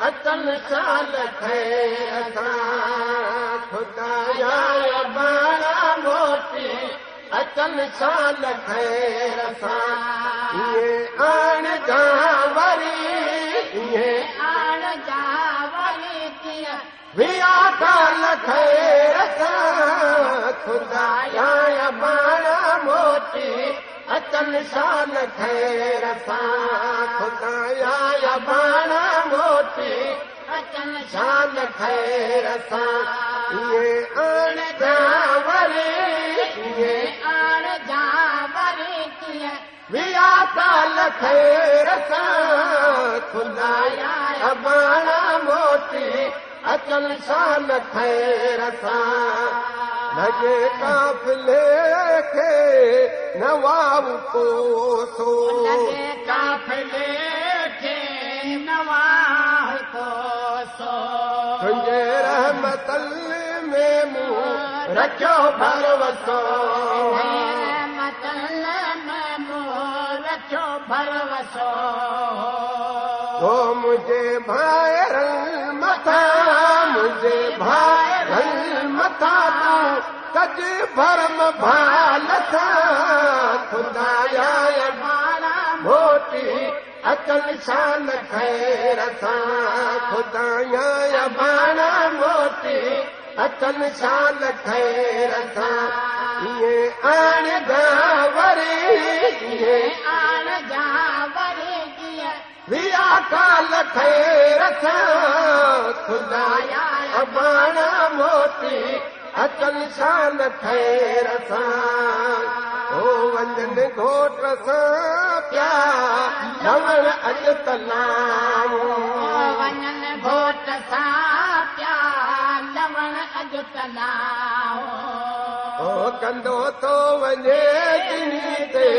اچن شال خير سان خدا جا اباڻا موٽي اچن شال خير سان اهي آڻ جا وري اهي آڻ جا وري ڪيئن ويا ڪال خير سان خدا جا اباڻا موٽي اچن شال خير سان خدا جا اباڻا موٽي اچن شال خير سان اهي آڻ جا وري اهي آڻ جا وري ڪيئن ويا ڪال خير سان خدا جا اباڻا موٽي اچن شال خير سان لڳي قافلي کي نواب ڪوسو لڳي قافلي کي نواهه ڪوسو تنهنجي رحمتن ۾ مون رکيو ڀروسو رحمتن ۾ مون رکيو ڀروسو او منهنجي ڀائرن مٿان منهنجي ڀائرن مٿان تون ڪج ڀرم ڀال سان خدا جا اباڻا موٽي اچن شال خير سان خدا جا اباڻا موٽي اچن شال خير سان اهي آڻ جا وري اهي آڻ جا وري ڪيئن ويا ڪال خير سان خدا جا اباڻا موٽي اچن شال خير سان او وڃن گهوٽ سان پيا لوڻ اڄ تلائون وڃن گهوٽ سان پيا لوڻ اڄ تلائون او ڪندو ٿو وڃي جني تي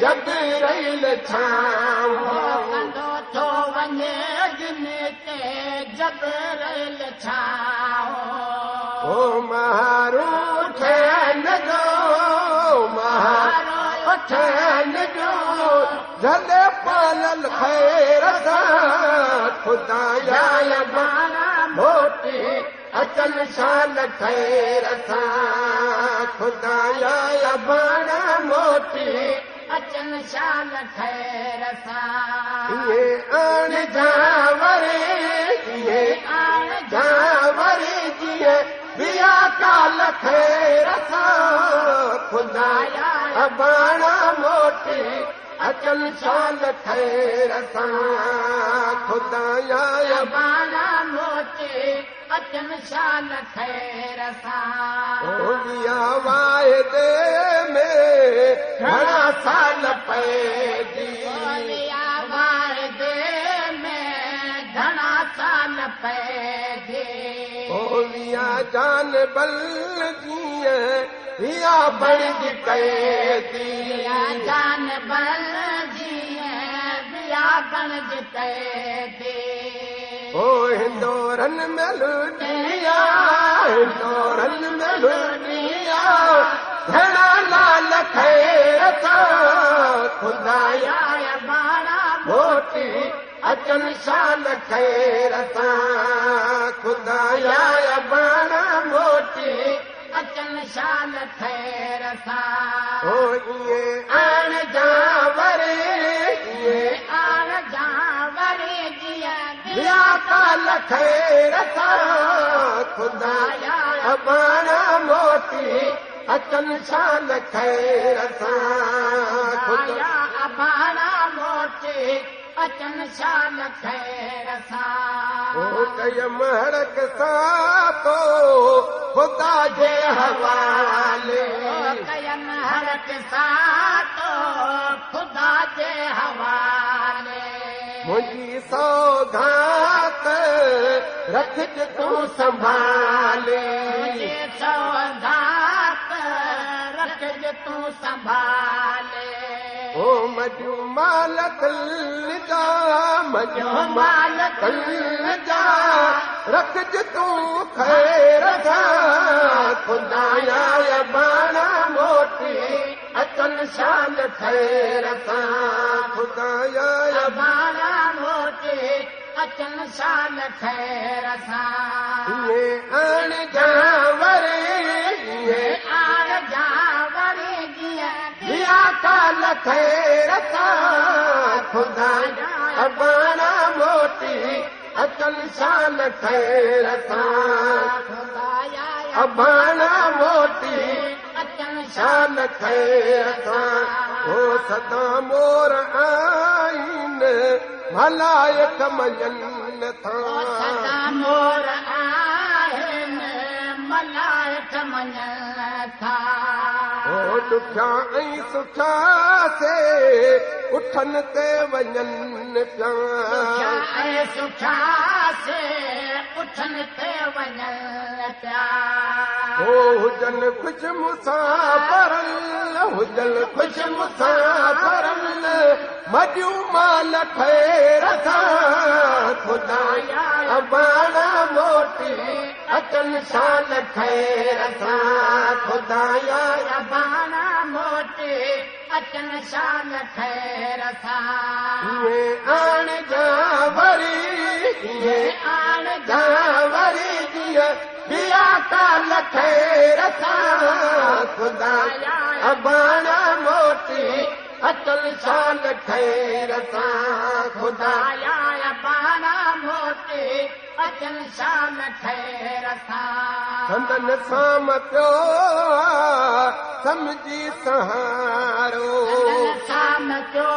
جبرائيل ڇانو ڪندو ٿو وڃي جن تي جبرائيل ڇانو او مهارو ٺهن جو مهارو ٺهن جو جهلي پالل خير سان خدا جا اباڻا موٽي اچن شال خير سان خدا جا اباڻا موٽي اچن شال خير سان اهي آڻ جا وري اهي آڻ جا وري جيئن ويا ڪال خير سان خدا جا اباڻا موٽي اچن شال خير سان خدا جا اباڻا موٽي اچن شال خير سان او ويا واعدي ۾ گهڻا سال پئجي ويا واعدي ۾ گهڻا سال پئجي او ويا جان بل جيئن ويا بڻجي قيدي ويا جان بل جيئن ويا بڻجي قيدي او هندورن ۾ لڏيا هندورن ۾ لڏيا گهڻا لال خير سان خدا جا اباڻا موٽي اچن شال خير سان خدا جا اباڻا موٽي اچن شال خير سان او اهي آڻ جا وري اهي آڻ جا وري جيئن ويا ڪال خير سان خدا جا اباڻا موٽي اچن شال خير سان خدا اباڻا موٽي اچن شال خير سان او ڪيم هڙڪ سان تو خدا جي حوالي ڪيم هرڪ سان تو خدا جي حوالي منهنجي سوگات رکج تون سنڀالي منهنجي سوگات رکج تون سنڀالي او مجو مال تل جا مجو مال تل جا رکج تون خير سان خدا جا اباڻا موٽي اچن شال خير سان خدا جا اباڻا موٽي اچن شال خير سان. اهي آڻ جا وري، اهي آڻ جا وري جيئن ٻيا ڪال خير سان. خدا اباڻا موٽي اچن شال خير سان. خدايا اباڻا موٽي اچن شال خير سان. هو سدا مور آهن ملائڪ مڃن ٿا. سدا مور آهن ملائڪ مڃن ٿا. هو ڏکيا ۽ سکيا سي اٺن تي وڃن پيا. ڏکيا ۽ سکيا سي اٺن تي وڃن پيا. هو هجن خوش مسافرن، هجن خوش مسافرن مڏيون مال خير سان. خدا اباڻا موٽي اچن شال خير سان. خدايا اباڻا موٽي اچن شال خير سان. اهي آڻ جا وري، اهي آڻ جا وري جيئن ٻيا ڪال خير سان. خدا اباڻا موٽي اچن شال خير سان. خدا خدايا اباڻا موٽي اچن شال خير سان. سندن سام پيو سمجهي سهارو. سندن سام پيو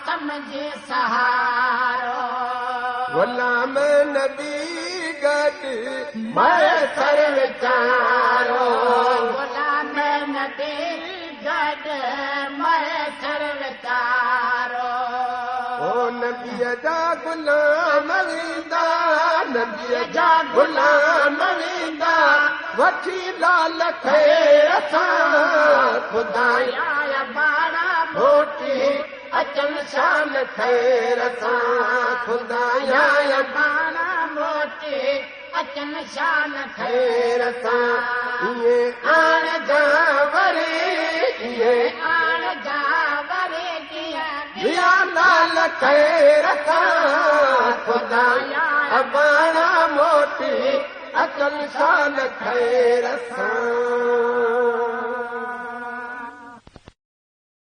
سمجهي سهارو. غلام نبي گڏ ميسر ويچارو. غلام نبي گڏ ميسر ويچارو. او نبيءَ جا غلام ويندا، نبيءَ جا غلام ويندا وٺي لال خير سان. خدايا اباڻا موٽي اچن شال خير سان. خدايا اباڻا موٽي اچن شال خير سان. اهي آڻ جا وري، اهي آڻ جا وري جيئن ٻيا لال خير سان. خدايا اباڻا موٽي اچن شال خير سان.